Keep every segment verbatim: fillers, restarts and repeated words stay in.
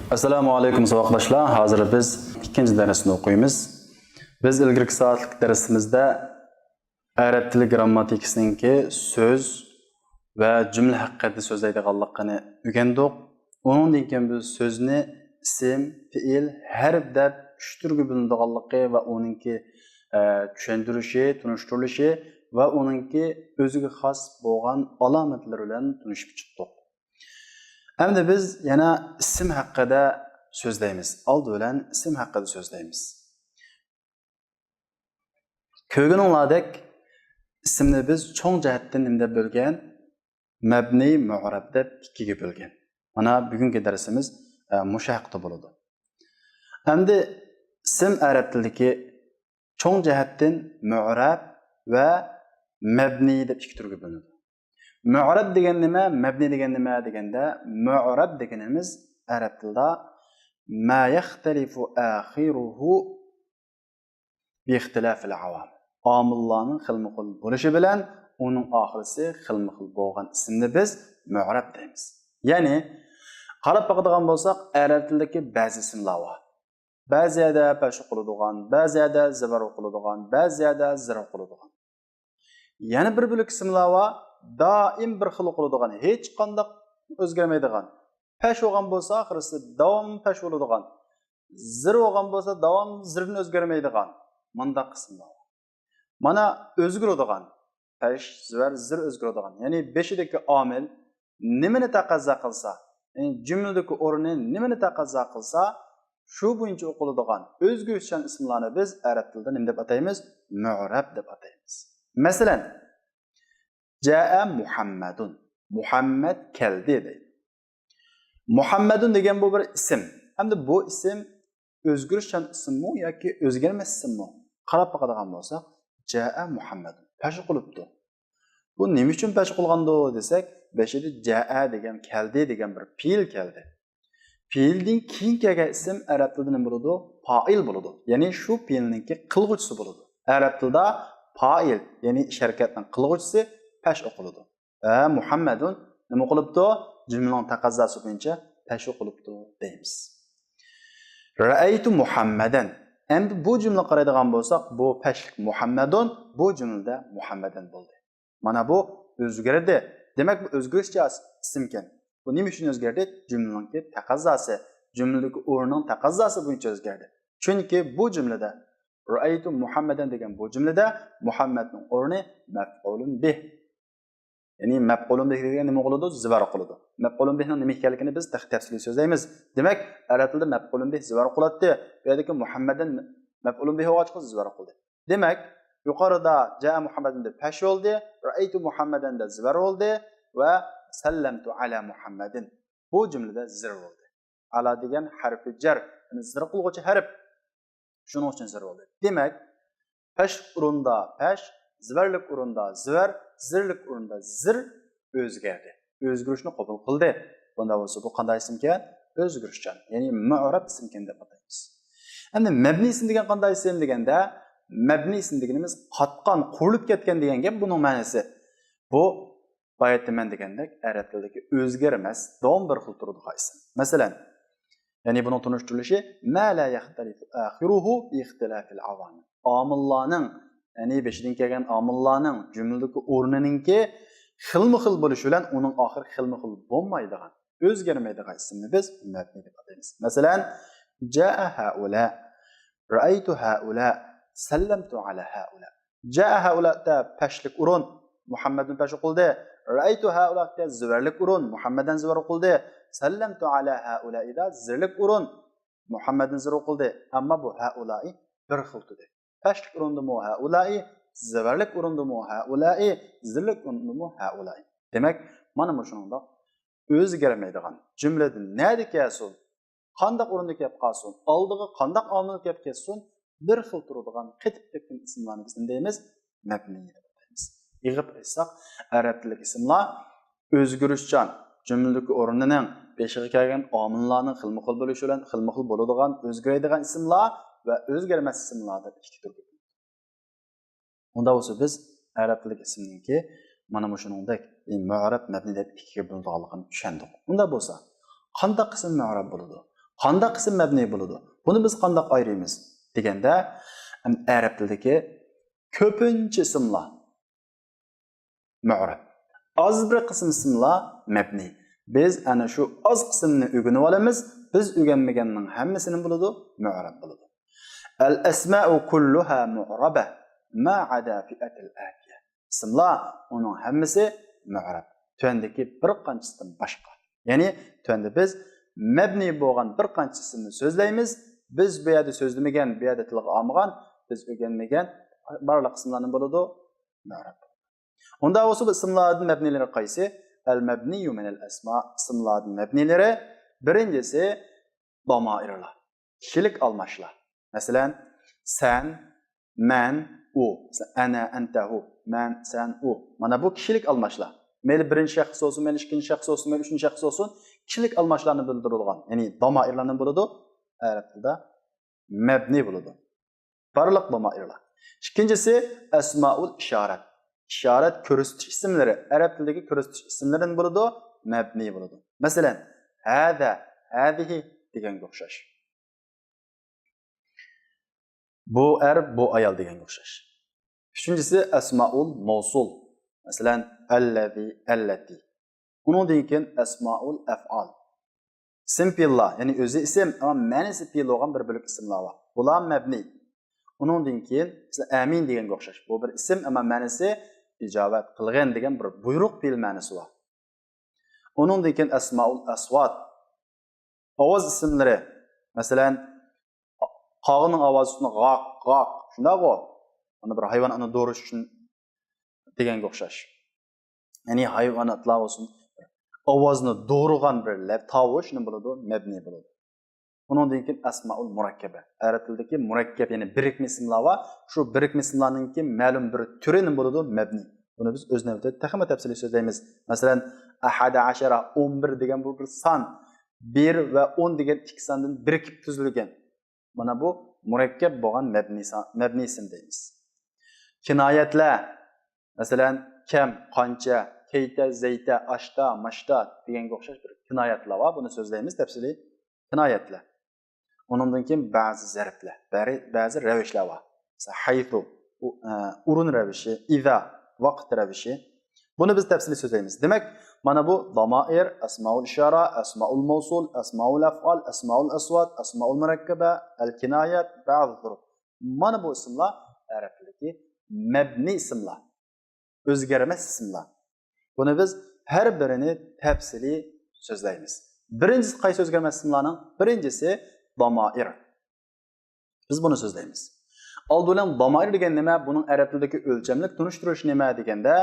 ئەسسالامۇ ئەلەيكۇم ساۋاقداشلار. ھازىر بىز ئىككىنچى دەرسنى ئوقۇيمىز. بىز ئىلگىرىكى سائەتلىك دەرسىمىزدە ئەرەب تىلى گىرامماتىكىسىنىڭكى سۆز ۋە جۈملە ھەققىدە سۆزلەيدىغانلىقىنى ئۆگەندۇق. ئۇنىڭدىن كېيىن بىز سۆزنى ئىسىم، پېئىل، ھەرپ دەپ ئۈچ تۈرگە بۆلۈنىدىغانلىقى ۋە ئۇنىڭكى، ئە، چۈشەندۈرۈشى، تونۇشتۇرۇلۇشى ۋە ئۇنىڭكى ئۆزىگە خاس بولغان ئالامەتلىرى بىلەن تونۇشۇپ چىقتۇق. ئەمدى بىز يەنە ئىسىم ھەققىدە سۆزلەيمىز. ئالدى بىلەن ئىسىم ھەققىدە سۆزلەيمىز. كۆرگىنىڭلاردەك، ئىسىمنى بىز چوڭ جەھەتتىن نېمە دەپ بۆلگەن؟ مەبنىي، مۇئرەب دەپ ئىككىگە بۆلگەن. مانا بۈگۈنكى دەرسىمىز، ئە، مۇشۇ ھەقتە بولىدۇ. ئەمدى ئىسىم ئەرەب تىلىدىكى چوڭ جەھەتتىن مۇئرەب ۋە مەبنىي دەپ ئىككى تۈرگە بۆلۈنىدۇ. مۇئرەب دېگەن نېمە، مەبنىي دېگەن نېمە دېگەندە، مۇئرەب دېگىنىمىز ئەرەب تىلدا ما يختلف آخره باختلاف العوامل. ئامىللارنىڭ خىلمۇ خىل بولۇشى بىلەن ئۇنىڭ ئاخىرىسى خىلمۇ خىل بولغان ئىسىمنى بىز مۇئرەب دەيمىز. يەنى قاراپ باقىدىغان بولساق، ئەرەب تىلىدىكى بەزى ئىسىملار بار. بەزى يەردە پەش ئوقۇلىدىغان، بەزى يەردە زىبار ئوقۇلىدىغان، بەزى يەردە زىر ئوقۇلىدىغان. يەنە بىر بۆلەك ئىسىملار بار، دائىم بىر خىل ئوقۇلىدىغان، ھېچقانداق ئۆزگەرمەيدىغان. پەش بولغان بولسا، ئاخىرسى داۋام پەش بولىدىغان. زىر بولغان بولسا، داۋام زىردىن ئۆزگەرمەيدىغان. مۇنداق ئىسىملار بار. مانا ئۆزگىرىدىغان. پەش، زىبار، زىر ئۆزگىرىدىغان. يەنى بېشىدىكى ئامىل نېمىنى تەقەززا قىلسا، يەنى جۈملىدىكى ئورنى نېمىنى تەقەززا قىلسا، شۇ بويىچە ئوقۇلىدىغان ئۆزگىرىشچان ئىسىملارنى بىز ئەرەب تىلىدا نېمە دەپ ئاتايمىز؟ مۇئرەب دەپ ئاتايمىز. مەسىلەن، جاء مۇھەممەدۇن. مۇھەممەد كەلدى دەيدۇ. مۇھەممەدۇن دېگەن بۇ بىر ئىسىم. ئەمدى بۇ ئىسىم ئۆزگىرىشچان ئىسىممۇ ياكى ئۆزگەرمەس ئىسىممۇ؟ قاراپ باقىدىغان بولساق، جاء مۇھەممەدۇن. پەش ئوقۇلۇپتۇ. بۇ نېمە ئۈچۈن پەش ئوقۇلغاندۇ دېسەك، بېشىدا جاء دېگەن، كەلدى دېگەن بىر پېئىل كەلدى. پېئىلدىن كېيىن كەلگەن ئىسىم ئەرەب تىلىدا نېمە بولىدۇ؟ پائىل بولىدۇ. يەنى شۇ پېئىلنىڭكى قىلغۇچىسى بولىدۇ. ئەرەب تىلىدا پائىل، يەنى ئىش ھەرىكەتنىڭ قىلغۇچىسى پەش ئوقۇلىدۇ. ھە، مۇھەممەدۇن نېمە قىلىپتۇ؟ جۈملىنىڭ تەقەززاسى بويىچە پەش ئوقۇلۇپتۇ دەيمىز. رەئەيتۇ مۇھەممەدەن. ئەمدى بۇ جۈملىگە قارايدىغان بولساق، بۇ پەشلىك مۇھەممەدۇن بۇ جۈملىدە مۇھەممەدەن بولدى. مانا بۇ ئۆزگەردى. دېمەك، بۇ ئۆزگىرىشچان ئىسىمكەن. بۇ نېمە ئۈچۈن ئۆزگەردى؟ جۈملىنىڭكى تەقەززاسى، جۈملىدىكى ئورنىنىڭ تەقەززاسى بويىچە ئۆزگەردى. چۈنكى بۇ جۈملىدە رەئەيتۇ مۇھەممەدەن دېگەن بۇ جۈملىدە مۇھەممەدنىڭ ئورنى مەفئۇلۇن بىھ. يەنى مەپئۇلۇن بىھ دېگەن نېمە بولىدۇ؟ زىبار قىلىدۇ. مەپئۇلۇن بىھنىڭ نېمە ئىكەنلىكىنى بىز تېخى تەپسىلىي سۆزلەيمىز. دېمەك، ئەرەب تىلىدا مەپئۇلۇن بىھ زىبار قىلاتتى. بۇ يەردىكى مۇھەممەدەن مەپئۇلۇن بىھ بولغاچقا زىبار قىلدى. دېمەك، يۇقىرىدا جاء مۇھەممەدەن دە پەش بولدى، رەئەيتۇ مۇھەممەدەن دە زىبار بولدى ۋە سەللەمتۇ ئەلا مۇھەممەدىن. بۇ جۈملىدە زىر بولدى. ئەلا دېگەن ھەرپى جەر، يەنى زىر قىلغۇچى ھەرپ. شۇنىڭ ئۈچۈن زىر بولدى. دېمەك، پەشلىك ئورۇندا پەش، زىبارلىق ئورۇندا زىبار، زىرلىق ئورۇندا زىر ئۆزگەردى. ئۆزگىرىشنى قوبۇل قىلدى. بۇنداق بولسا، بۇ قانداق ئىسىمكەن؟ ئۆزگىرىشچان، يەنى مۇئرەب ئىسىمكەن دەپ ئاتايمىز. ئەمدى مەبنىي ئىسىم دېگەن قانداق ئىسىم دېگەندە، مەبنىي ئىسىم دېگىنىمىز قاتقان، قۇرۇلۇپ كەتكەن دېگەن گەپ بۇنىڭ مەنىسى. بۇ بايا مەن دېگەندەك ئەرەب تىلىدىكى ئۆزگەرمەس، داۋام بىر خىل تۇرىدىغان ئىسىم. مەسىلەن، يەنى بۇنىڭ تونۇشتۇرۇلۇشى ما لا يختلف آخره باختلاف العوامل. ئامىللارنىڭ، يەنى بېشىدىن كەلگەن ئامىللارنىڭ جۈملىدىكى ئورنىنىڭكى خىلمۇ خىل بولۇشى بىلەن ئۇنىڭ ئاخىرى خىلمۇ خىل بولمايدىغان، ئۆزگەرمەيدىغان ئىسىمنى بىز مەبنىي دەپ ئاتايمىز. مەسىلەن، جاء هؤلاء، رەئەيتۇ هؤلاء، سەللەمتۇ ئەلا هؤلاء. جاء هؤلاء دە پەشلىك ئورۇن، مۇھەممەدنى پەش قىلدى. رەئەيتۇ هؤلاء دە زىبارلىق ئورۇن، مۇھەممەدەن زىبار قىلدى. سەللەمتۇ ئەلا هؤلاء دا زىرلىق ئورۇن، مۇھەممەدنى زىر قىلدى. ئەمما بۇ هؤلاء بىر خىل تۇردى. پەشلىك ئورۇندىمۇ هؤلاء، زىبارلىق ئورۇندىمۇ هؤلاء، زىرلىق ئورۇندىمۇ هؤلاء. دېمەك، مانا مۇشۇنىڭدا ئۆزگەرمەيدىغان، جۈملىدىن نەدە كەلسۇن، قانداق ئورۇندا كەپ قالسۇن، ئالدىغا قانداق ئامىل كەپ كەتسۇن، بىر خىل تۇرىدىغان قېتىپ كەتكەن ئىسىملارنى بىز نېمە دەيمىز؟ مەبنىي دەپ ئاتايمىز. يىغىپ ئېيتساق، ئەرەب تىللىك ئىسىملار ئۆزگىرىشچان، جۈملىدىكى ئورنىنىڭ بېشىغا كەلگەن ئامىللارنىڭ خىلمۇ خىل بولۇشى بىلەن خىلمۇ خىل بولىدىغان ئۆزگىرەيدىغان ئىسىملار ۋە ئۆزگەرمەس ئىسىملار دەپ ئىككى تۈرگە بۆلۈنىدۇ. ئۇنداق بولسا بىز ئەرەب تىللىك ئىسىمنىڭكى مانا مۇشۇنىڭدەك مۇئرەب، مەبنىي دەپ ئىككىگە بۆلۈنىدىغانلىقىنى چۈشەندۇق. ئۇنداق بولسا قانداق ئىسىم مۇئرەب بولىدۇ؟ قانداق ئىسىم مەبنىي بولىدۇ؟ بۇنى بىز قانداق ئايرىيمىز دېگەندە، ئەم، ئەرەب تىلىدىكى كۆپىنچە ئىسىملار مۇئرەب. ئاز بىر قىسىم ئىسىملار مەبنىي. بىز ئەنە شۇ ئاز قىسىمنى ئۆگىنىۋالىمىز. بىز ئۆگەنمىگەننىڭ ھەممىسى نېمە بولىدۇ؟ مۇئرەب بولىدۇ. الأسماء كلها معربة ما عدا فئة الآتية. ئىسىملار، ئۇنىڭ ھەممىسى مۇئرەب. تۆۋەندىكى بىر قانچىسىدىن باشقا. يەنى تۆۋەندە بىز مەبنىي بولغان بىر قانچە ئىسىمنى سۆزلەيمىز. بىز بۇ يەردە سۆزلىمىگەن، بۇ يەردە تىلغا ئالمىغان، بىز ئۆگەنمىگەن بارلىق ئىسىملار نېمە بولىدۇ؟ مۇئرەب. ئۇنداق بولسا، بۇ ئىسىملاردىن مەبنىيلىرى قايسى؟ المبني من الأسماء، ئىسىملاردىن مەبنىيلىرى، بىرىنچىسى، ضمائرلار، كىشىلىك ئالماشلار. مەسىلەن، سەن، مەن، ئۇ. مەسىلەن، أنا، أنت، هو. مەن، سەن، ئۇ. مانا بۇ كىشىلىك ئالماشلار. مەيلى بىرىنچى شەخس بولسۇن، مەيلى ئىككىنچى شەخس بولسۇن، مەيلى ئۈچىنچى شەخس بولسۇن، كىشىلىك ئالماشلارنى بىلدۈرىدىغان، يەنى ضمائرلار نېمە بولىدۇ؟ ئەرەب تىلىدا مەبنىي بولىدۇ. بارلىق ضمائرلار. ئىككىنچىسى، أسماء الإشارات. ئىشارەت، كۆرسىتىش ئىسىملىرى. ئەرەب تىلىدىكى كۆرسىتىش ئىسىملىرى نېمە بولىدۇ؟ مەبنىي بولىدۇ. مەسىلەن، هذا، هذه دېگەنگە ئوخشاش. بۇ ئەر، بۇ ئايال دېگەنگە ئوخشاش. ئۈچىنچىسى، أسماء الموصول. مەسىلەن، الذي، التي. ئۇنىڭدىن كېيىن أسماء الأفعال. ئىسىم پېئىللار، يەنى ئۆزى ئىسىم، ئەمما مەنىسى پېئىل بولغان بىر بۆلەك ئىسىملار بار. بۇلار مەبنىي. ئۇنىڭدىن كېيىن، مەسىلەن، ئامىن دېگەنگە ئوخشاش. بۇ بىر ئىسىم، ئەمما مەنىسى تىجاۋەت قىلغىن دېگەن بىر بۇيرۇق پېئىل مەنىسى بار. ئۇنىڭدىن كېيىن أسماء الأصوات. ئاۋاز ئىسىملىرى. مەسىلەن، قاغىنىڭ ئاۋازى ئۈستىدىن غاق، غاق. شۇنداقغۇ؟ مانا بىر ھايۋان ئانا دورىش ئۈچۈن دېگەنگە ئوخشاش. يەنى ھايۋاناتلار بولسۇن، ئاۋازنى دورىغان بىر لەپ تاۋۇش نېمە بولىدۇ؟ مەبنىي بولىدۇ. ئۇنىڭدىن كېيىن أسماء المركبة. ئەرەب تىلىدىكى مۇرەككەپ، يەنى بىرىكمە ئىسىملار بار. شۇ بىرىكمە ئىسىملارنىڭكى مەلۇم بىر تۈرى نېمە بولىدۇ؟ مەبنىي. بۇنى بىز ئۆز نۆۋىتىدە تېخىمۇ تەپسىلىي سۆزلەيمىز. مەسىلەن، أحد عشر، ئون بىر دېگەن بۇ بىر سان. بىر ۋە ئون دېگەن ئىككى ساندىن بىرىكىپ تۈزۈلگەن. مانا بۇ مۇرەككەپ بولغان مەبنىي سا-، مەبنىي ئىسىم دەيمىز. كىنايەتلەر، مەسىلەن، كەم، قانچە، كەيتە، زەيتە، ئاشتا، ماشتا دېگەنگە ئوخشاش بىر كىنايەتلەر بار. بۇنى سۆزلەيمىز تەپسىلىي. كىنايەتلەر. ئۇنىڭدىن كېيىن بەزى زەرپلەر، بەرى-، بەزى رەۋىشلەر بار. مەسىلەن، ھەيسۇ، ئۇ-، ئە، ئورۇن رەۋىشى، ئىزا، ۋاقىت رەۋىشى. بۇنى بىز تەپسىلىي سۆزلەيمىز. دېمەك، مانا بۇ ضمائر، أسماء الإشارة، أسماء الموصول، أسماء الأفعال، أسماء الأصوات، أسماء المركبة، الكنايات، بعض الظروف. مانا بۇ ئىسىملار ئەرەب تىلىدىكى مەبنىي ئىسىملار. ئۆزگەرمەس ئىسىملار. بۇنى بىز ھەر بىرىنى تەپسىلىي سۆزلەيمىز. بىرىنچىسى قايسى ئۆزگەرمەس ئىسىملارنىڭ؟ بىرىنچىسى ضمائر. بىز بۇنى سۆزلەيمىز. ئالدى بىلەن ضمائر دېگەن نېمە؟ بۇنىڭ ئەرەب تىلىدىكى ئۆلچەملىك تونۇشتۇرۇشى نېمە دېگەندە،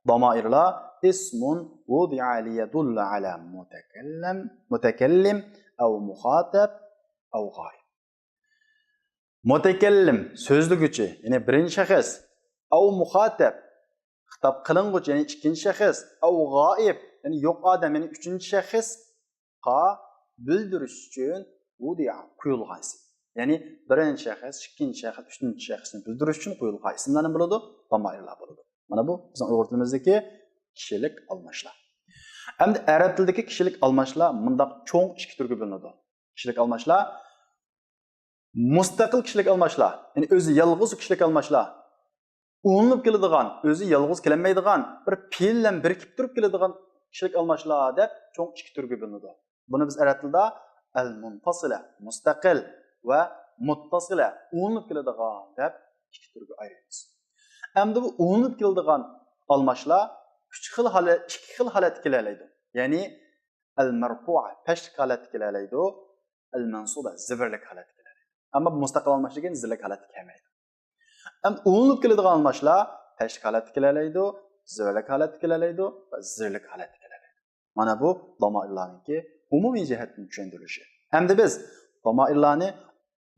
ضمائرلار اسم وضع ليدل على متكلم، متكلم أو مخاطب أو غائب. مۇتەكەللىم، سۆزلىگۈچى، يەنى بىرىنچى شەخس، ئەۋ مۇخاتەب، خىتاب قىلىنغۇچى، يەنى ئىككىنچى شەخس، ئەۋ غائىب، يەنى يوق ئادەم، يەنى ئۈچىنچى شەخسقا بىلدۈرۈش ئۈچۈن ۋۇدىئا، قويۇلغان ئىسىم. يەنى بىرىنچى شەخس، ئىككىنچى شەخس، ئۈچىنچى شەخسنى بىلدۈرۈش ئۈچۈن قويۇلغان ئىسىملار نېمە بولىدۇ؟ ضمائىرلار بولىدۇ. مانا بۇ بىزنىڭ ئۇيغۇر تىلىمىزدىكى كىشىلىك ئالماشلار. ئەمدى ئەرەب تىلىدىكى كىشىلىك ئالماشلار مۇنداق چوڭ ئىككى تۈرگە بۆلۈنىدۇ. كىشىلىك ئالماشلار، مۇستەقىل كىشىلىك ئالماشلار، يەنى ئۆزى يالغۇز كىشىلىك ئالماشلار، ئۇلىنىپ كېلىدىغان، ئۆزى يالغۇز كېلەلمەيدىغان، بىر پېئىل بىلەن بىرىكىپ تۇرۇپ كېلىدىغان كىشىلىك ئالماشلار دەپ چوڭ ئىككى تۈرگە بۆلۈنىدۇ. بۇنى بىز ئەرەب تىلىدا ئەل مۇنپاسىلە، مۇستەقىل، ۋە مۇتتاسىلە، ئۇلىنىپ كېلىدىغان دەپ ئىككى تۈرگە ئايرىيمىز. ئەمدى بۇ ئۇلىنىپ كېلىدىغان ئالماشلار ئۈچ خىل ھالەت، ئىككى خىل ھالەتتە كېلەلەيدۇ. يەنى ئەل مەرفۇئە، پەشلىك ھالەتتە كېلەلەيدۇ. ئەل مەنسۇبە، زىبىرلىك ھالەتتە كېلەلەيدۇ. ئەمما مۇستەقىل ئالماش دېگەن زىللىك ھالەتتە كەلمەيدۇ. ئەم ئۇلىنىپ كېلىدىغان ئالماشلار پەشلىك ھالەتتە كېلەلەيدۇ، زىبىرلىك ھالەتتە كېلەلەيدۇ ۋە زىللىك ھالەتتە كېلەلەيدۇ. مانا بۇ ضمائىرلارنىڭكى ئومۇمىي جەھەتتىن چۈشەندۈرۈلۈشى. ئەمدى بىز ضمائىرلارنى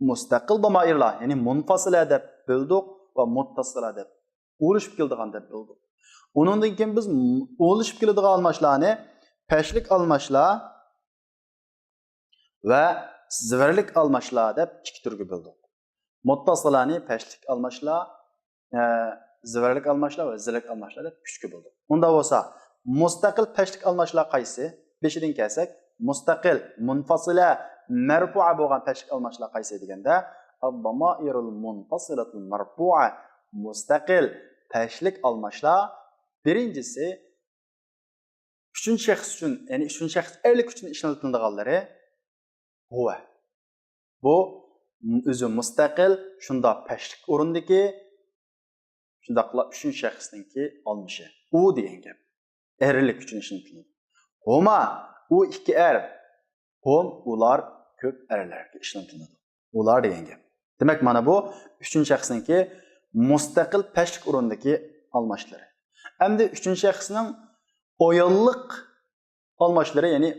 مۇستەقىل ضمائىرلار، يەنى مۇنپاسىلە دەپ بۆلدۇق ۋە مۇتتاسىلە دەپ ئۇلىشىپ كېلىدىغان دەپ بۆلدۇق. ئۇنىڭدىن كېيىن بىز ئۇلىشىپ كېلىدىغان ئالماشلارنى پەشلىك ئالماشلار ۋە زىبىرلىك ئالماشلار دەپ ئىككى تۈرگە بۆلدۇق. مۇتتاسىلانى پەشلىك ئالماشلار، ئە، زىبىرلىك ئالماشلار ۋە زىللىك ئالماشلار دەپ ئۈچكە بۆلدۇق. ئۇنداق بولسا، مۇستەقىل پەشلىك ئالماشلار قايسى؟ بېشىدىن كەلسەك، مۇستەقىل، مۇنفاسىلە، مەرفۇئە بولغان پەشلىك ئالماشلار قايسى دېگەندە، الضمائر المنفصلة المرفوعة، مۇستەقىل پەشلىك ئالماشلار بىرىنچىسى ئۈچىنچى شەخس ئۈچۈن، يەنى ئۈچىنچى شەخس ئەرلىك ئۈچۈن ئىشلىتىلىدىغانلىرى ھۇۋە. بۇ ئۆزى مۇستەقىل، شۇنداق پەشلىك ئورۇندىكى، شۇنداقلا ئۈچىنچى شەخسنىڭكى ئالمىشى. ئۇ دېگەن گەپ. ئەرلىك ئۈچۈن ئىشلىتىلىدۇ. ھۇما، ئۇ ئىككى ئەر. ھۇم، ئۇلار كۆپ ئەرلەرگە ئىشلىتىلىدۇ. ئۇلار دېگەن گەپ. دېمەك، مانا بۇ ئۈچىنچى شەخسنىڭكى مۇستەقىل پەشلىك ئورۇندىكى ئالماشلىرى. ئەمدى ئۈچىنچى شەخسنىڭ ئاياللىق ئالماشلىرى، يەنى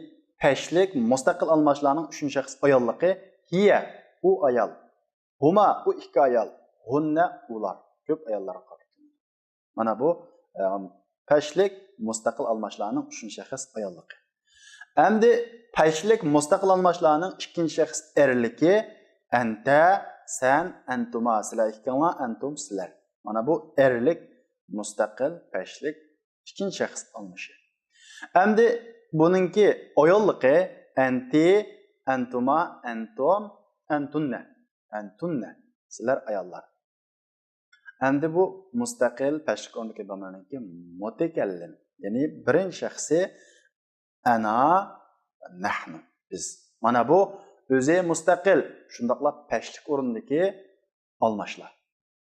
پەشلىك مۇستەقىل ئالماشلارنىڭ ئۈچىنچى شەخس ئاياللىقى، ھىيە، ئۇ ئايال، ھۇما، ئۇ ئىككى ئايال، ھۇننە، ئۇلار، كۆپ ئاياللارغا قارىتىلىدۇ. مانا بۇ، ئەم، پەشلىك مۇستەقىل ئالماشلارنىڭ ئۈچىنچى شەخس ئاياللىقى. ئەمدى پەشلىك مۇستەقىل ئالماشلارنىڭ ئىككىنچى شەخس ئەرلىكى، ئەنتە، سەن، ئەنتۇما، سىلەر ئىككىڭلار، ئەنتۇم، سىلەر. مانا بۇ ئەرلىك مۇستەقىل پەشلىك ئىككىنچى شەخس ئالمىشى. ئەمدى بۇنىڭكى ئاياللىقى، ئەنتى، ئەنتۇما، ئەنتۇم، ئەنتۇننە، ئەنتۇننە، سىلەر ئاياللار. ئەمدى بۇ مۇستەقىل پەشلىك ئورنىدىكى دومىرنىڭكى مۇتەكەللىم، يەنى بىرىنچى شەخسى، ئەنا، نەھنۇ، بىز. مانا بۇ ئۆزى مۇستەقىل، شۇنداقلا پەشلىك ئورنىدىكى ئالماشلار.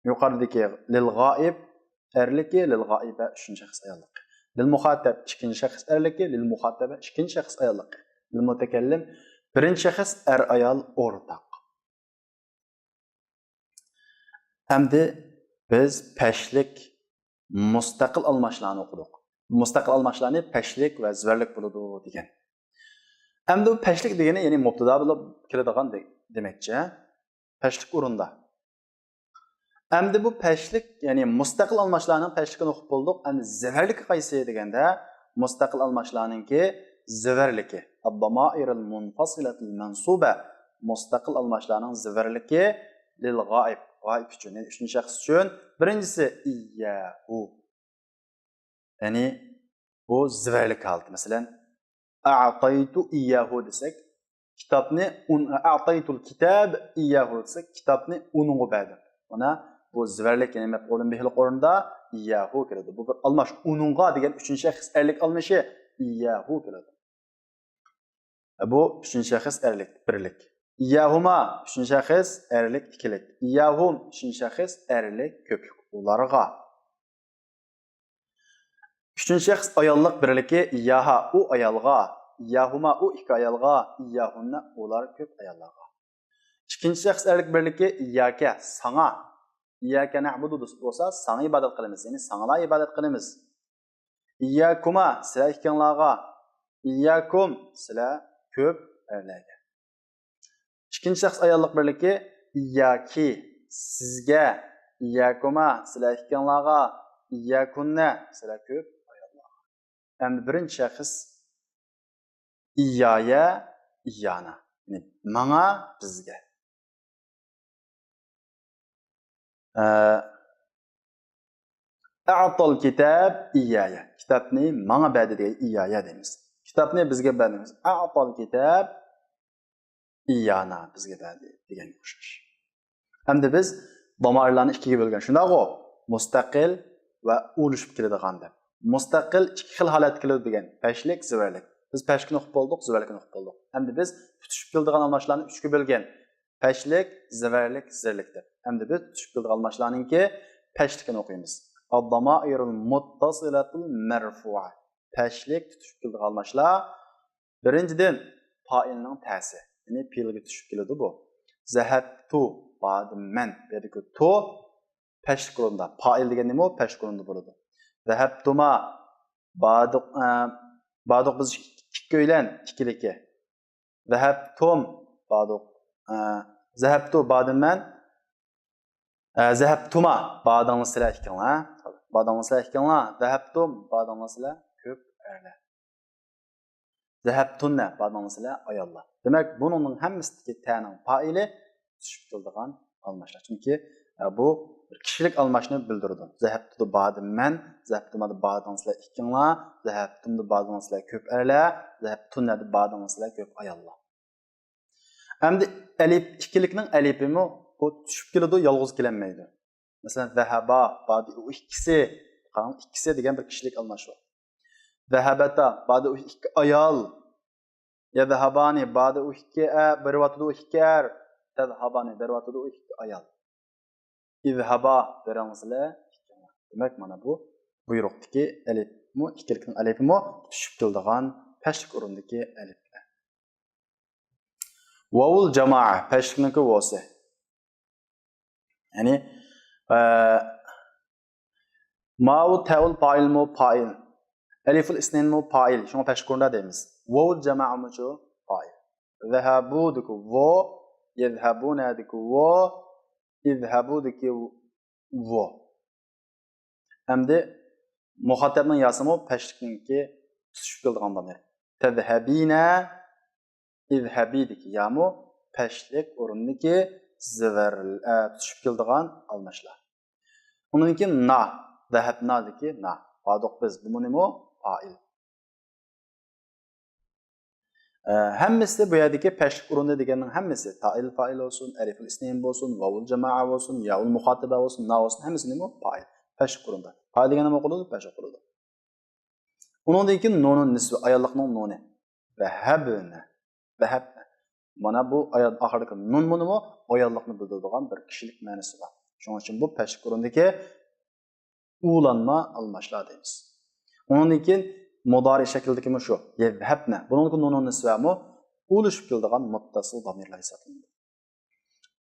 يۇقىرىدىكى لىل غائىب ئەرلىكى، لىل غائىبە ئۈچىنچى شەخس ئاياللىقى. لىل مۇخاتەب ئىككىنچى شەخس ئەرلىكى، لىل مۇخاتەبە ئىككىنچى شەخس ئاياللىقى. لىل مۇتەكەللىم بىرىنچى شەخس ئەر ئايال ئورتاق. ئەمدى بىز پەشلىك مۇستەقىل ئالماشلارنى ئوقۇدۇق. مۇستەقىل ئالماشلارنى پەشلىك ۋە زىۋەرلىك بولىدۇ دېگەن. ئەمدى بۇ پەشلىك دېگىنى يەنى مۇبتىدا بولۇپ كېلىدىغان دە-، دېمەكچى. پەشلىك ئورۇندا. ئەمدى بۇ پەشلىك، يەنى مۇستەقىل ئالماشلارنىڭ پەشلىكىنى ئوقۇپ بولدۇق. ئەمدى زىۋەرلىكى قايسى دېگەندە، مۇستەقىل ئالماشلارنىڭكى زىۋەرلىكى. الضمائر المنفصلة المنصوبة. مۇستەقىل ئالماشلارنىڭ زىۋەرلىكى لىل غائىب. غائىب ئۈچۈن، يەنى ئۈچىنچى شەخس ئۈچۈن. بىرىنچىسى ئىيياھۇ. يەنى بۇ زىۋەرلىك ھالىتى. مەسىلەن، ئەتەيتۇ ئىيياھۇ دېسەك، كىتابنى ئۇن-، ئەتەيتۇل كىتاب ئىيياھۇ دېسەك، كىتابنى ئۇنىڭغا بەردىم. مانا بۇ زىۋەرلىك، يەنى مەپئۇلۇن بىھىلىق ئورنىدا ئىيياھۇ كېلىدۇ. بۇ بىر ئالماش. ئۇنىڭغا دېگەن ئۈچىنچى شەخس ئەرلىك ئالمىشى ئىيياھۇ كېلىدۇ. بۇ ئۈچىنچى شەخس ئەرلىك، بىرلىك. ئىيياھۇما، ئۈچىنچى شەخس ئەرلىك، ئىككىلىك. ئىيياھۇم، ئۈچىنچى شەخس ئەرلىك، كۆپلۈك، ئۇلارغا. ئۈچىنچى شەخس ئاياللىق، بىرلىكى، ئىيياھا، ئۇ ئايالغا. ئىيياھۇما، ئۇ ئىككى ئايالغا. ئىيياھۇننە، ئۇلار كۆپ ئاياللارغا. ئىككىنچى شەخس ئەرلىك، بىرلىكى، ئىيياكە، ساڭا. ئىيياكە نەئبۇدۇ بولسا، ساڭا ئىبادەت قىلىمىز، يەنى ساڭىلا ئىبادەت قىلىمىز. ئىيياكۇما، سىلەر ئىككىڭلارغا. ئىيياكۇم، سىلەر كۆپ ئەرلەرگە. ئىككىنچى شەخس ئاياللىق، بىرلىكى، ئىيياكى، سىزگە. ئىيياكۇما، سىلەر ئىككىڭلارغا. ئىيياكۇننە، سىلەر كۆپ ئاياللارغا. ئەمدى بىرىنچى شەخس ئىييايە، ئىييانا. يەنى ماڭا، بىزگە. ئە، ئەتال كىتاب ئىييايە. كىتابنى ماڭا بەردى دېگەن ئىييايە دەيمىز. كىتابنى بىزگە بەردى دەيمىز. ئەتال كىتاب ئىييانا، بىزگە بەردى دېگەنگە ئوخشاش. ئەمدى بىز دامائىرلارنى ئىككىگە بۆلگەن، شۇنداقغۇ؟ مۇستەقىل ۋە ئۇلىشىپ كېلىدىغان دەپ. مۇستەقىل ئىككى خىل ھالەتتە كېلىدۇ دېگەن، پەشلىك، زىۋەرلىك. بىز پەشلىكنى ئۇقۇپ بولدۇق، زىۋەرلىكنى ئۇقۇپ بولدۇق. ئەمدى بىز پۈتۈشۈپ كېلىدىغان ئالماشلارنى ئۈچكە بۆلگەن، پەشلىك، زىۋەرلىك، زىرلىك دەپ. ئەمدى بىز پۈتۈشۈپ كېلىدىغان ئالماشلارنىڭكى پەشلىكىنى ئوقۇيمىز. الضمائر المتصلة المرفوعة. پەشلىك، پۈتۈشۈپ كېلىدىغان ئالماشلار. بىرىنچىدىن، پائىلنىڭ تەسى، يەنى پېئىلگە چۈشۈپ كېلىدۇ بۇ. زەھەبتۇ، باردىم مەن. بۇ يەردىكى تو پەشلىك ئورۇندا. پائىل دېگەن نېمە ئۇ؟ پەشلىك ئورۇندا بولىدۇ. زەھەبتۇما، باردۇق، ئە، باردۇق بىز ئىككىيلەن، ئىككىلىكى. زەھەبتۇم، باردۇق. ئە، زەھەبتۇ، باردىم مەن. ئە، زەھەبتۇما، باردىڭلار سىلەر ئىككىڭلار. باردىڭلار سىلەر ئىككىڭلار. زەھەبتۇم، باردىڭلار سىلەر كۆپ ئەرلەر. زەھەبتۇننە، باردىڭلار سىلەر ئاياللار. دېمەك، بۇنىڭنىڭ ھەممىسىدىكى تەنىڭ پائىلى چۈشۈپ كېلىدىغان ئالماشلار. چۈنكى، ئە، بۇ بىر كىشىلىك ئالماشنى بىلدۈرىدۇ. زەھەبتۇدا باردىم مەن، زەھەبتۇمادا باردىڭىز سىلەر ئىككىڭلار، زەھەبتۇمدا باردىڭىز سىلەر كۆپ ئەرلەر، زەھەبتۇنەدە باردىڭىز سىلەر كۆپ ئاياللار. ئەمدى ئەلىپ، ئىككىلىكنىڭ ئەلىپىمۇ بۇ چۈشۈپ كېلىدۇ، يالغۇز كېلەلمەيدۇ. مەسىلەن، زەھەبا، باردى ئۇ ئىككىسى. قاراڭ، ئىككىسى دېگەن بىر كىشىلىك ئالماش بار. زەھەبەتا، باردى ئۇ ئىككى ئايال. يەزھەبانى، باردى ئۇ ئىككى ئە-، بېرىۋاتىدۇ ئۇ ئىككى ئەر. تەزھەبانى، بېرىۋاتىدۇ ئۇ ئىككى ئايال. ئىزھەبا، بېرىڭلار. دېمەك، مانا بۇ بۇيرۇقتىكى ئەلىپمۇ، ئىككىلىكنىڭ ئەلىپىمۇ چۈشۈپ كېلىدىغان پەسلىك ئورۇندىكى ئەلىپلەر. ۋاۋۇل جامائە، پەسلىكنىڭكى ۋوسى. يەنى، ئە، ماۋۇ تەۋۇل پائىلمۇ پائىل. ئەلىفۇل ئىسنەينمۇ پائىل. شۇڭا پەسلىك ئورۇندا دەيمىز. ۋاۋۇل جامائەمۇچۇ پائىل. زەھەبۇدىكى ۋو، يەزھەبۇنەدىكى ۋو، ئىزھەبۇدىكى ۋو. ئەمدى مۇخاتەبنىڭ ياسىمۇ پەسلىكنىڭكى تۇتىشىپ كېلىدىغان دامىر. تەزھەبىنە، ئىزھەبىدىكى يامۇ پەسلىك ئورۇندىكى زىۋەر، ئە، تۇتىشىپ كېلىدىغان ئالماشلار. ئۇنىڭدىن كېيىن نا، زەھەبنادىكى نا. باردۇق بىز، بۇمۇ نېمە؟ پائىل. ئە، ھەممىسى بۇ يەردىكى پەسلىك ئورۇندا دېگەننىڭ ھەممىسى، تائىل فائىل بولسۇن، ئەلىفۇل ئىسنەين بولسۇن، ۋاۋۇل جامائە بولسۇن، ياۋۇل مۇخاتىبە بولسۇن، نا بولسۇن، ھەممىسى نېمە؟ پائىل. پەسلىك ئورۇندا. پائىل دېگەن نېمە قىلىدۇ؟ پەسلىك قىلىدۇ. ئۇنىڭدىن كېيىن نۇنۇن نىسۋە، ئاياللىقنىڭ نۇنى. ۋەھەبنە. ۋەھەبنە. مانا بۇ ئايال ئاخىرىدىكى نۇن مۇنىمۇ ئاياللىقنى بىلدۈرىدىغان بىر كىشىلىك مەنىسى بار. شۇنىڭ ئۈچۈن بۇ پەسلىك ئورۇندىكى ئۇلانما ئالماشلار دەيمىز. ئۇنىڭدىن كېيىن مۇدارى شەكلىدىكى مۇشۇ يەزھەبنە. بۇنىڭدىكى نۇنۇن نىسۋەمۇ ئۇلىشىپ كېلىدىغان مۇتتەسىل دامىرلار ھېسابلىنىدۇ.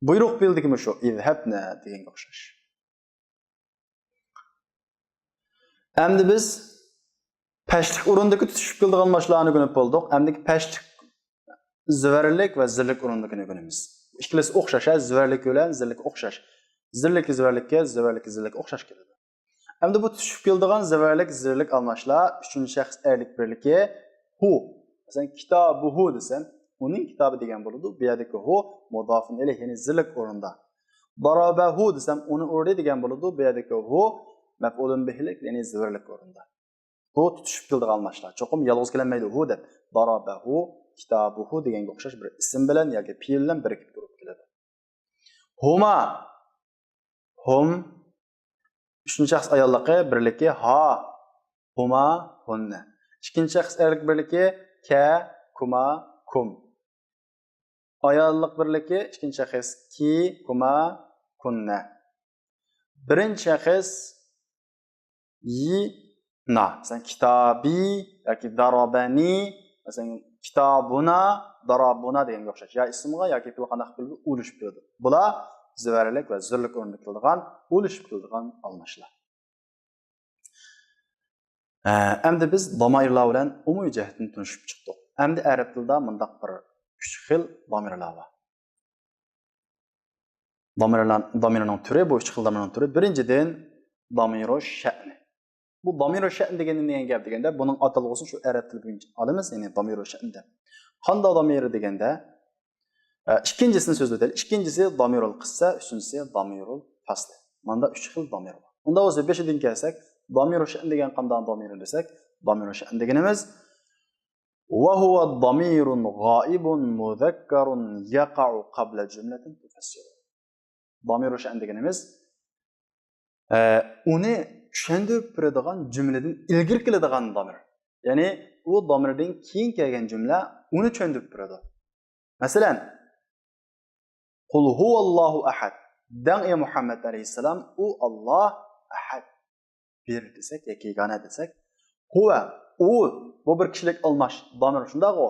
بۇيرۇق پېئىلدىكى مۇشۇ ئىزھەبنە دېگەنگە ئوخشاش. ئەمدى بىز پەسلىك ئورۇندىكى تۇتىشىپ كېلىدىغان ماشلارنى ئۆگىنىپ بولدۇق. ئەمدى پەسلىك زىۋەرلىك ۋە زىللىك ئورۇندىكىنى ئۆگىنىمىز. ئىككىلىسى ئوخشاش، ھە، زىۋەرلىك بىلەن زىللىك ئوخشاش. زىللىككە زىۋەرلىككە، زىۋەرلىككە زىللىككە ئوخشاش كېلىدۇ. ئەمدى بۇ تۇتۇشۇپ كېلىدىغان زىۋەرلىك، زىللىك ئالماشلار ئۈچىنچى شەخس ئەرلىك بىرلىكى ھۇ. مەسىلەن، كىتابۇھۇ دېسەم، ئۇنىڭ كىتابى دېگەن بولىدۇ. بۇ يەردىكى ھۇ مۇدافۇن ئىلەيھ، يەنى زىللىك ئورۇندا. دارابەھۇ دېسەم، ئۇنى ئۇردى دېگەن بولىدۇ. بۇ يەردىكى ھۇ مەپئۇلۇن بىھلىك، يەنى زىۋەرلىك ئورۇندا. بۇ تۇتۇشۇپ كېلىدىغان ئالماشلار. چوقۇم يالغۇز كېلەلمەيدۇ ھۇ دەپ. دارابەھۇ، كىتابۇھۇ دېگەنگە ئوخشاش بىر ئىسىم بىلەن ياكى پېئىل بىلەن بىرىكىپ تۇرۇپ كېلىدۇ. ھۇما، ھۇم، ئۈچىنچى شەخس ئاياللىقى بىرلىكى ھا، ھۇما، ھۇننە. ئىككىنچى شەخس ئەرلىك بىرلىكى كە، كۇما، كۇم. ئاياللىق بىرلىكى ئىككىنچى شەخس كى، كۇما، كۇننە. بىرىنچى شەخس يى، نا. مەسىلەن، كىتابى ياكى دارابەنى، مەسىلەن، كىتابۇنا، دارابۇنا دېگەنگە ئوخشاش. يا ئىسىمغا ياكى پېئىلغا قانداق بىلىدۇ، ئۇلىشىپ كېلىدۇ. بۇلار زىۋەرلىك ۋە زىللىك ئورنىدا كېلىدىغان، ئۇلىشىپ كېلىدىغان ئالماشلار. ئە، ئەمدى بىز دامىرلار بىلەن ئومۇمىي جەھەتتىن تونۇشۇپ چىقتۇق. ئەمدى ئەرەب تىلىدا مۇنداق بىر ئۈچ خىل دامىرلار بار. دامىرلار، دامىرنىڭ تۈرى، بۇ ئۈچ خىل دامىرنىڭ تۈرى. بىرىنچىدىن، دامىرۇ شەئنى. بۇ دامىرۇ شەئن دېگەن نېمە دېگەن گەپ دېگەندە، بۇنىڭ ئاتالغۇسىنى شۇ ئەرەب تىلى بويىچە ئالىمىز، يەنى دامىرۇ شەئن دەپ. قانداق دامىر دېگەندە، ئە، ئىككىنچىسىنى سۆزلىۋېتەيلى. ئىككىنچىسى دامىرۇل قىسسە، ئۈچىنچىسى دامىرۇل فەسلى. ماندا ئۈچ خىل دامىر بار. ئۇنداق بولسا بېشىدىن كەلسەك، دامىرۇ شەئن دېگەن قانداق دامىر دېسەك، دامىرۇ شەئن دېگىنىمىز، ۋە ھۇۋە دامىرۇن غائىبۇن مۇزەككەرۇن يەقەئۇ قەبلە جۈملەتىن تۇفەسسىرۇ. دامىرۇ شەئن دېگىنىمىز، ئە، ئۇنى چۈشەندۈرۈپ بېرىدىغان جۈملىدىن ئىلگىرى كېلىدىغان دامىر. يەنى ئۇ دامىردىن كېيىن كەلگەن جۈملە ئۇنى چۈشەندۈرۈپ بېرىدۇ. مەسىلەن، قۇل ھۇۋەللاھۇ ئەھەد. دەڭ، ئەي مۇھەممەد ئەلەيھىسسالام، ئۇ ئاللا ئەھەد. بىر دېسەك ياكى يېگانە دېسەك، ھۇۋە، ئۇ، بۇ بىر كىشىلىك ئالماش دامىر، شۇنداقغۇ؟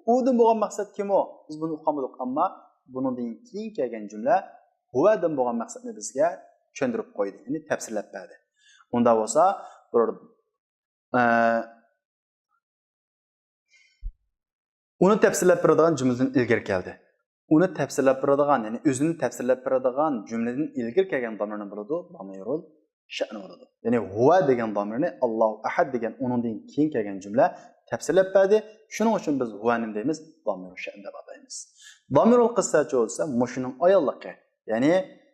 ئۇدىن بولغان مەقسەت كىم ئۇ؟ بىز بۇنى ئۇقالمىدۇق، ئەمما بۇنىڭدىن كېيىن كەلگەن جۈملە ھۇۋەدىن بولغان مەقسەتنى بىزگە چۈشەندۈرۈپ قويدى، يەنى تەپسىرلەپ بەردى. ئۇنداق بولسا، بىر، ئە، ئۇنى تەپسىرلەپ بېرىدىغان جۈملىدىن ئىلگىرى كەلدى. ئۇنى تەپسىرلەپ بېرىدىغان، يەنى ئۆزىنى تەپسىرلەپ بېرىدىغان جۈملىدىن ئىلگىرى كەلگەن دامىرنى بولىدۇ، دامىرۇل شەئن بولىدۇ. يەنى ھۇۋە دېگەن دامىرنى، ئاللاھۇ ئەھەد دېگەن ئۇنىڭدىن كېيىن كەلگەن جۈملە تەپسىرلەپ بەردى. شۇنىڭ ئۈچۈن بىز ھۇۋەنى نېمە دەيمىز؟ دامىرۇل شەئن دەپ ئاتايمىز. دامىرۇل قىسسەچۇ دېسە، مۇشۇنىڭ ئاياللىقى. يەنى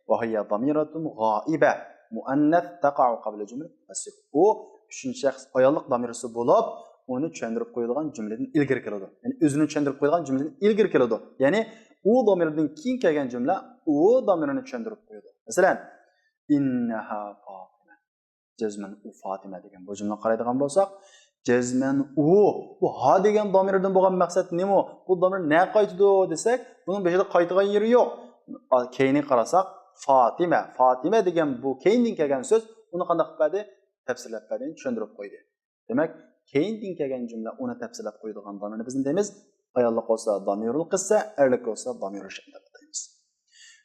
وهي ضميرة غائبة مؤنث تقع قبل جملة الصفة. ئۇ ئۈچىنچى شەخس ئاياللىق دامىرسى بولۇپ، ئۇنى چۈشەندۈرۈپ قويىدىغان جۈملىدىن ئىلگىرى كېلىدۇ. يەنى ئۆزىنى چۈشەندۈرۈپ قويىدىغان جۈملىدىن ئىلگىرى كېلىدۇ. يەنى ئۇ دامىردىن كېيىن كەلگەن جۈملە ئۇ دامىرنى چۈشەندۈرۈپ قويىدۇ. مەسىلەن، إنها فاطمة. جەزمەن ئۇ فاتىمە دېگەن بۇ جۈملىگە قارايدىغان بولساق، جەزمەن ئۇ، بۇ ھا دېگەن دامىردىن بولغان مەقسەت نېمە؟ بۇ دامىر نەگە قايتىدۇ دېسەك، بۇنىڭ بېشىدا قايتىدىغان يېرى يوق. كەينىگە قارىساق، فاتىمە، فاتىمە دېگەن بۇ كەينىدىن كەلگەن سۆز، ئۇنى قانداق قىلىپ بەردى؟ تەپسىرلەپ بەردى، چۈشەندۈرۈپ قويدى. دېمەك، كەينىدىن كەلگەن جۈملە ئۇنى تەپسىرلەپ قويىدىغان دامىرنى بىز نېمە دەيمىز؟ ئاياللىق بولسا دامىرۇل قىسسە، ئەرلىك بولسا دامىرۇل شەئن دەپ ئاتايمىز.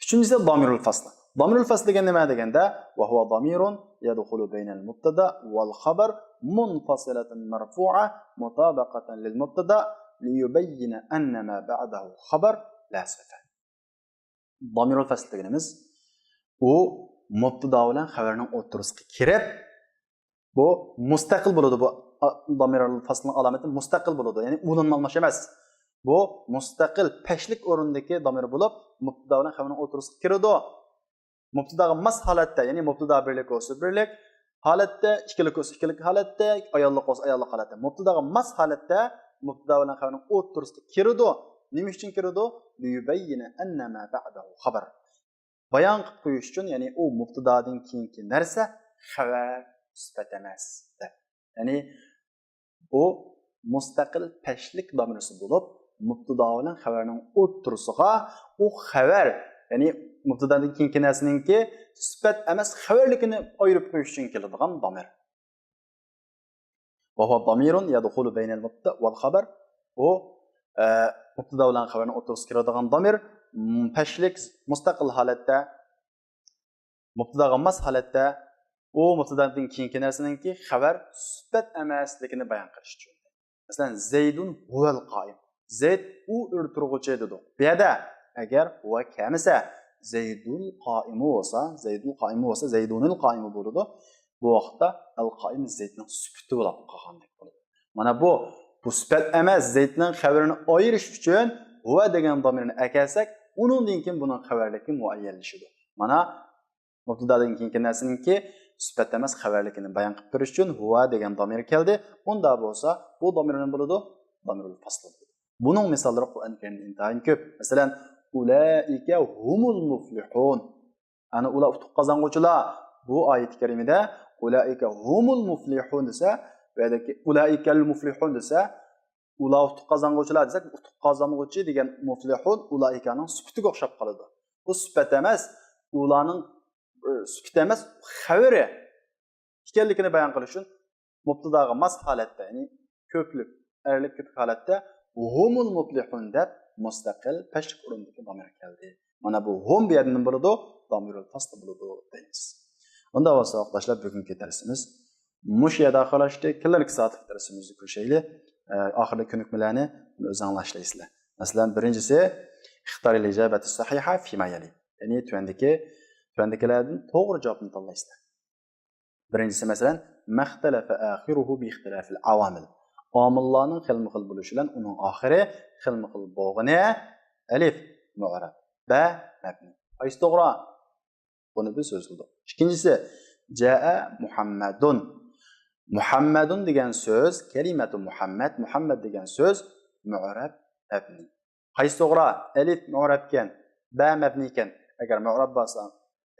ئۈچىنچىسى دامىرۇل فەسل. دامىرۇل فەسل دېگەن نېمە دېگەندە، وهو ضمير يدخل بين المبتدا والخبر منفصلة مرفوعة مطابقة للمبتدا ليبين أن ما بعده خبر لا صفة. دامىرۇل فەسل دېگىنىمىز، ئۇ مۇبتىدا بىلەن خەۋەرنىڭ ئوتتۇرىسىغا كىرىپ، بۇ مۇستەقىل بولىدۇ. بۇ، ئا، دامىرۇل فەسلنىڭ ئالامىتى مۇستەقىل بولىدۇ. يەنى ئۇلىنىپ ئالماش ئەمەس. بۇ مۇستەقىل پەشلىك ئورۇندىكى دامىر بولۇپ، مۇبتىدا بىلەن خەۋەرنىڭ ئوتتۇرىسىغا كىرىدۇ. مۇبتىداغا ماس ھالەتتە، يەنى مۇبتىدا بىرلىك بولسا بىرلىك ھالەتتە، ئىككىلىك بولسا ئىككىلىك ھالەتتە، ئاياللىق بولسا ئاياللىق ھالەتتە، مۇبتىداغا ماس ھالەتتە مۇبتىدا بىلەن خەۋەرنىڭ ئوتتۇرىسىغا كىرىدۇ. نېمە ئۈچۈن كىرىدۇ؟ ليبين أن ما بعده خبر. بايان قىلىپ قويۇش ئۈچۈن، يەنى ئۇ مۇبتىدادىن كېيىنكى نەرسە خەۋەر، سۈپەت ئەمەس دەپ. يەنى ئۇ مۇستەقىل پەشلىك دامىرسى بولۇپ، مۇبتىدا بىلەن خەۋەرنىڭ ئوتتۇرىسىغا ئۇ خەۋەر، يەنى مۇبتىدادىن كېيىنكى نەرسىنىڭكى سۈپەت ئەمەس خەۋەرلىكىنى ئايرىپ قويۇش ئۈچۈن كېلىدىغان دامىر. وهو ضمير يدخل بين المبتدا والخبر. ئۇ، ئە، مۇبتىدا بىلەن خەۋەرنىڭ ئوتتۇرىسىغا كىرىدىغان دامىر، م، پەشلىك، مۇستەقىل ھالەتتە، مۇبتىداغا ماس ھالەتتە، ئۇ مۇبتىدادىن كېيىنكى نەرسىنىڭكى خەۋەر سۈپەت ئەمەسلىكىنى بايان قىلىش ئۈچۈن. مەسىلەن، زەيدۇن ھۇۋەل قائىم. زەيد ئۇ ئۆرە تۇرغۇچى دېدۇق. بۇ يەردە ئەگەر ھۇۋە كەلمىسە، زەيدۇل قائىمۇ بولسا، زەيدۇل قائىمۇ بولسا، زەيدۇنىل قائىمۇ بولىدۇ. بۇ ۋاقىتتا ئەل قائىم زەيدنىڭ سۈپىتى بولۇپ قالغاندەك بولىدۇ. مانا بۇ، بۇ سۈپەت ئەمەس، زەيدنىڭ خەۋىرىنى ئايرىش ئۈچۈن ھۇۋە دېگەن دامىرنى ئەكەلسەك، ئۇنىڭدىن كېيىن بۇنىڭ خەۋەرلىكى مۇئەييەنلىشىدۇ. مانا مۇبتىدادىن كېيىنكى نەرسىنىڭكى سۈپەت ئەمەس خەۋەرلىكىنى بايان قىلىپ بېرىش ئۈچۈن ھۇۋە دېگەن دامىر كەلدى. ئۇندا بولسا بۇ دامىر نېمە بولىدۇ؟ دامىرۇل فەسل بولىدۇ. بۇنىڭ مىساللىرى قۇرئان كەرىمدە ئىنتايىن كۆپ. مەسىلەن، ئۇلائىكە ھۇمۇل مۇفلىھۇن. ئەنە ئۇلار ئۇتۇق قازانغۇچىلار. بۇ ئايەت كەرىمىدە ئۇلائىكە ھۇمۇل مۇفلىھۇن دېسە، بۇ يەردىكى ئۇلائىكەل مۇفلىھۇن دېسە، ئۇلار ئۇتۇق قازانغۇچىلار دېسەك، ئۇتۇق قازانغۇچى دېگەن مۇفلىھۇن ئۇلائىكانىڭ سۈپىتىگە ئوخشاپ قالىدۇ. بۇ سۈپەت ئەمەس، ئۇلارنىڭ، ئى، سۈپىتى ئەمەس، خەۋىرى ئىكەنلىكىنى بايان قىلىش ئۈچۈن مۇبتىداغا ماس ھالەتتە، يەنى كۆپلۈك، ئەرلىك كۆپلۈك ھالەتتە ھۇمۇل مۇپلىھۇن دەپ مۇستەقىل پەشلىك ئورۇندىكى دامىر كەلدى. مانا بۇ ھۇم بۇ يەردە نېمە بولىدۇ؟ دامىرۇل فەسل بولىدۇ دەيمىز. ئۇنداق بولسا ئاقىداشلار، بۈگۈنكى دەرسىمىز مۇشۇ يەردە ئاخىرلاشتى. كېلەركى سائەتلىك دەرسىمىزدە كۆرۈشەيلى. ئە، ئاخىردا كۆنۈكمىلەرنى ئۆزۈڭلار ئىشلەيسىلەر. مەسىلەن، بىرىنچىسى، اختر الإجابة الصحيحة فيما يلي. يەنى تۆۋەندىكى، تۆۋەندىكىلەردىن توغرا جاۋابنى تاللايسىلەر. بىرىنچىسى، مەسىلەن، ما اختلف آخره باختلاف العوامل. ئامىللارنىڭ خىلمۇ خىل بولۇشى بىلەن ئۇنىڭ ئاخىرى خىلمۇ خىل بولغىنى. ئەلىف، مۇئرەب. بە، مەبنى. قايسى توغرا؟ بۇنى بىز سۆز قىلدۇق. ئىككىنچىسى، جاء مۇھەممەدۇن. مۇھەممەدۇن دېگەن سۆز، كەلىمەتۇ مۇھەممەد، مۇھەممەد دېگەن سۆز مۇئرەب، مەبنى. قايسى توغرا؟ ئەلىف مۇئرەبكەن، بە مەبنىيكەن. ئەگەر مۇئرەب بولسا،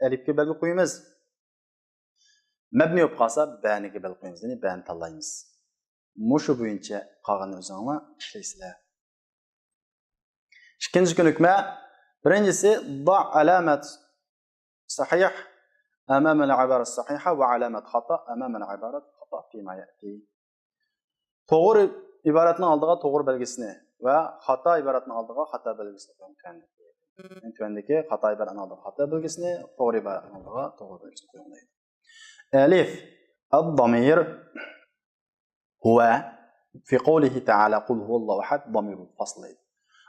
ئەلىفكە بەلگە قويىمىز. مەبنىي بولۇپ قالسا، بەنىگە بەلگە قويىمىز، يەنى بەنى تاللايمىز. مۇشۇ بويىچە قالغىنىنى ئۆزۈڭلار ئىشلەيسىلەر. ئىككىنچى كۆنۈكمە، بىرىنچىسى، ضع علامة صحيح أمام العبارة الصحيحة وعلامة خطأ أمام العبارة الخطأ فيما يأتي. توغرا ئىبارەتنىڭ ئالدىغا توغرا بەلگىسىنى ۋە خاتا ئىبارەتنىڭ ئالدىغا خاتا بەلگىسىنى قويۇڭ. تۆۋەندىكى، تۆۋەندىكى خاتا ئىبارەتنىڭ ئالدىغا خاتا بەلگىسىنى، توغرا ئىبارەتنىڭ ئالدىغا توغرا بەلگىسىنى قويۇڭ دەيدۇ. ئەلىف، الضمير هو في قوله تعالى قل هو الله أحد ضمير الفصل دەيدۇ.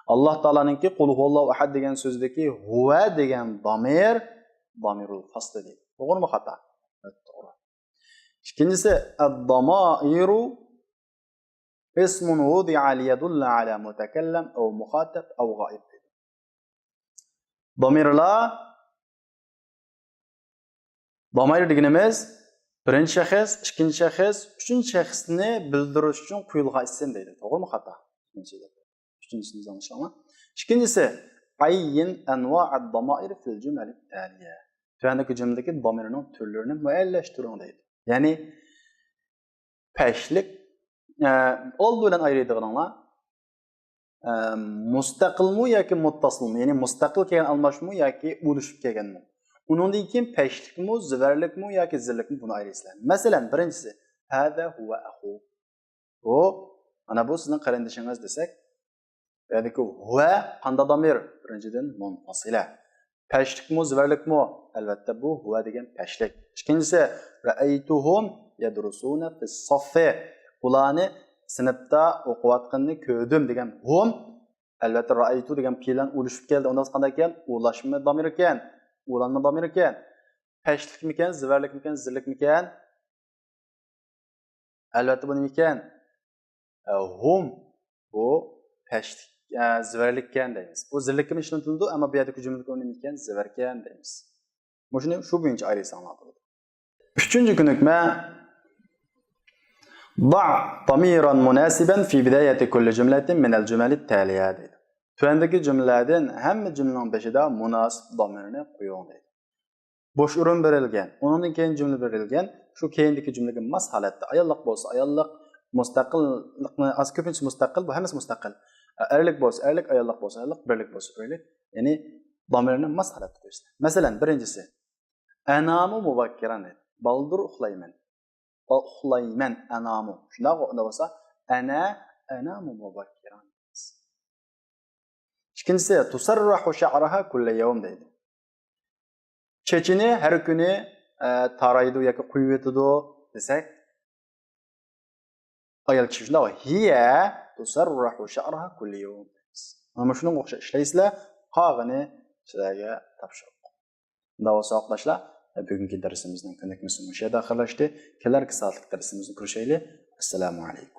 ئاللا تائالانىڭكى قۇل ھۇۋاللاھۇ ئەھەد دېگەن سۆزدىكى ھۇۋە دېگەن دامىر، دامىرۇل فەسل دەيدۇ. توغرىمۇ خاتا؟ توغرا. ئىككىنچىسى، الضمائر اسم وضع ليدل على متكلم أو مخاطب أو غائب دەيدۇ. دامىرلار ضمير دېگىنىمىز بىرىنچى شەخس، ئىككىنچى شەخس، ئۈچىنچى شەخسنى بىلدۈرۈش ئۈچۈن قويۇلغان ئىسىم دەيدۇ. توغرىمۇ خاتا؟ ئۈچىنچىسىنى ئاڭلىشىڭلار. ئىككىنچىسى، عين أنواع الضمائر في الجمل التالية. تۆۋەندىكى جۈملىدىكى ضميرنىڭ تۈرلىرىنى مۇئەييەنلەشتۈرۈڭ دەيدۇ. يەنى پەشلىك، ئە، ئالدى بىلەن ئايرىيدىغىنىڭلار، ئە، مۇستەقىلمۇ ياكى مۇتتەسىلمۇ، يەنى مۇستەقىل كەلگەن ئالماشمۇ ياكى ئۇلىشىپ كەلگەنمۇ. ئۇنىڭدىن كېيىن پەشلىكمۇ، زىۋەرلىكمۇ ياكى زىرلىكمۇ، بۇنى ئايرىيسىلەر. مەسىلەن، بىرىنچىسى، هذا هو أخوك. بۇ، مانا بۇ سىزنىڭ قېرىندىشىڭىز دېسەك، بۇ يەردىكى ھۇۋە قانداق دامىر؟ بىرىنچىدىن، مۇنفاسىلە. پەشلىكمۇ، زىۋەرلىكمۇ؟ ئەلۋەتتە، بۇ ھۇۋە دېگەن پەشلىك. ئىككىنچىسى، رەئەيتۇھۇم يەدرۇسۇنە فىس سەففى. ئۇلارنى سىنىپتا ئوقۇۋاتقىنىنى كۆردۈم دېگەن ھۇم. ئەلۋەتتە، رەئەيتۇ دېگەن پېئىل بىلەن ئۇلىشىپ كەلدى. ئۇنداق قانداق ئىكەن؟ ئۇلاشما دامىر ئىكەن. ئۇلانما دامىر ئىكەن. پەشلىكمىكەن، زىۋەرلىكمىكەن، زىرلىكمىكەن؟ ئەلۋەتتە، بۇ نېمىكەن؟ ئە، ھۇم. بۇ پەشلىك، ئە، زىۋەرلىككەن دەيمىز. بۇ زىرلىككىمۇ ئىشلىتىلىدۇ، ئەمما بۇ يەردىكى جۈملىدىكى ئۇ نېمىكەن؟ زىۋەركەن دەيمىز. مۇشۇنى شۇ بويىچە ئايرىساڭلار بولىدۇ. ئۈچىنچى كۆنۈكمە، ضع ضميرا مناسبا في بداية كل جملة من الجمل التالية دەيدۇ. تۆۋەندىكى جۈملىلەردىن ھەممە جۈملىنىڭ بېشىدا مۇناسىپ دامىرنى قويۇڭ دەيدۇ. بوش ئورۇن بېرىلگەن، ئۇنىڭدىن كېيىن جۈملە بېرىلگەن، شۇ كېيىندىكى جۈملىگە ماس ھالەتتە، ئاياللىق بولسا ئاياللىق، مۇستەقىللىقنى، ئاز كۆپىنچە مۇستەقىل، بۇ ھەممىسى مۇستەقىل. ئەرلىك بولسا ئەرلىك، ئاياللىق بولسا ئاياللىق، بىرلىك بولسا بىرلىك. يەنى دامىرنى ماس ھالەتتە قويىسىلەر. مەسىلەن، بىرىنچىسى، ئەنامۇ مۇبەككىرەن دەيدۇ. بالدۇر ئۇخلايمەن. ئۇخلايمەن، ئەنامۇ. شۇنداق، ئۇنداق بولسا، ئەنە ئەنامۇ مۇبەككىرەن. ئىككىنچىسى، تۇسەررەھۇ شەئرەھا كۇللە يەۋم دەيدۇ. چېچىنى ھەر كۈنى، ئە، تارايدۇ ياكى قويۇۋېتىدۇ دېسەك، ئايال كىشى شۇنداق، ھىيە تۇسەررەھۇ شەئرەھا كۇللە يەۋم دەيمىز. مانا شۇنىڭغا ئوخشاش ئىشلەيسىلەر، قالغىنى سىلەرگە تاپشۇرۇق. ئۇنداق بولسا ئاقداشلار، بۈگۈنكى دەرسىمىزنىڭ كۆنۈكمىسى مۇشۇ يەردە ئاخىرلاشتى. كېلەركى سائەتلىك دەرسىمىزدە كۆرۈشەيلى. ئەسسالامۇ ئەلەيكۇم.